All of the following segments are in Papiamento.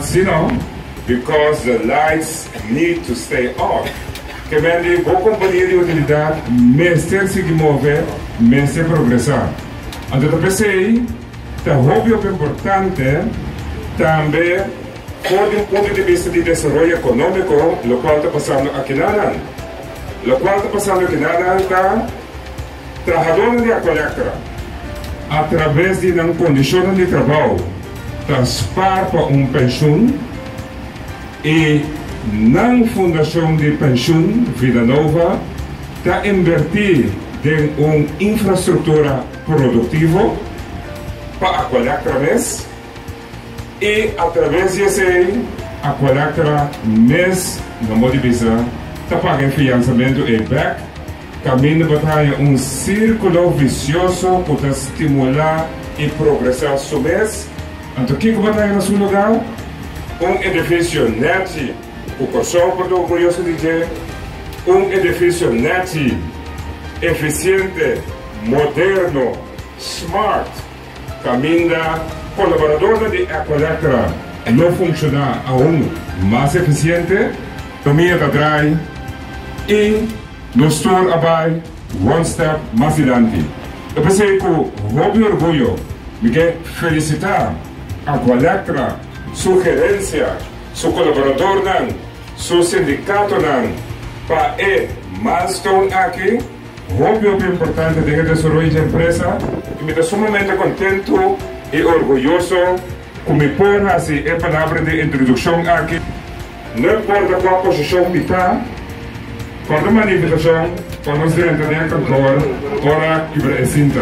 Si no, because the lights need to stay off. Ke men di bo kompania di utilidat mester sigui move, mester progresá. Anto ta p'esei ta hopi hopi importante tambe for di un punto di bista di desaroyo ekonómiko lokual ta pasando akinanan. Lokual ta pasando akinanan ta Trahadónan di Aqualectra, atraves di nan kondishonnan di trabou, ta spar pa un penshun i nan fundashon di penshun, Vida Nova, ta inbertí den un infrastruktura produktivo pa Aqualectra mes i atraves di esei Aqualectra mes, na modo di bisa, ta paga e fiansamentu ei bèk. Kaminda bo ta haña un sírkulo visioso ku ta stimulá i progresá su mes. Anto kiko bo ta haña na su lugá? Un edifisio nèchi ku Kòrsou por ta orguyoso di dje, un edifisio nèchi, efisiente, moderno, smart, kaminda kolaboradornan di Aqualectra lo funshoná aun mas efisiente. Ekonomia ta drai i. Nos tur a bai one step mas dilanti. Ta p'esei ku hopi orguyo mi ke felisitá Aqualectra, su gerensia, su kolaboradornan, su sindikatonan pa e milestone aki, hopi hopi importante den e desaroyo dje empresa i mi ta sumamente kontentu i orguyoso ku mi por hasi e palabra di introdukshon aki. No importa kua posishon mi ta, kòrda manda invitashon pa nos drenta den e kantoor ora kibra e sinta.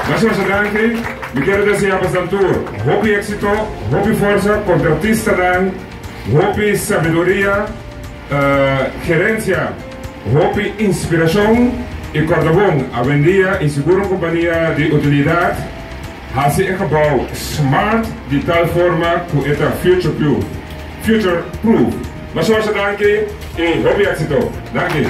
Masha masha danki, mi kier desea boso tur hopi éksito, hopi forsa, kontratistanan hopi sabiduria, gerensia hopi inspirashon i kòrda bon, awendia i sigur un kompania di utilidat. Hasi e gebou smart di tal forma ku e ta future proof. Future proof. Masha masha danki i hopi éksito. Danki.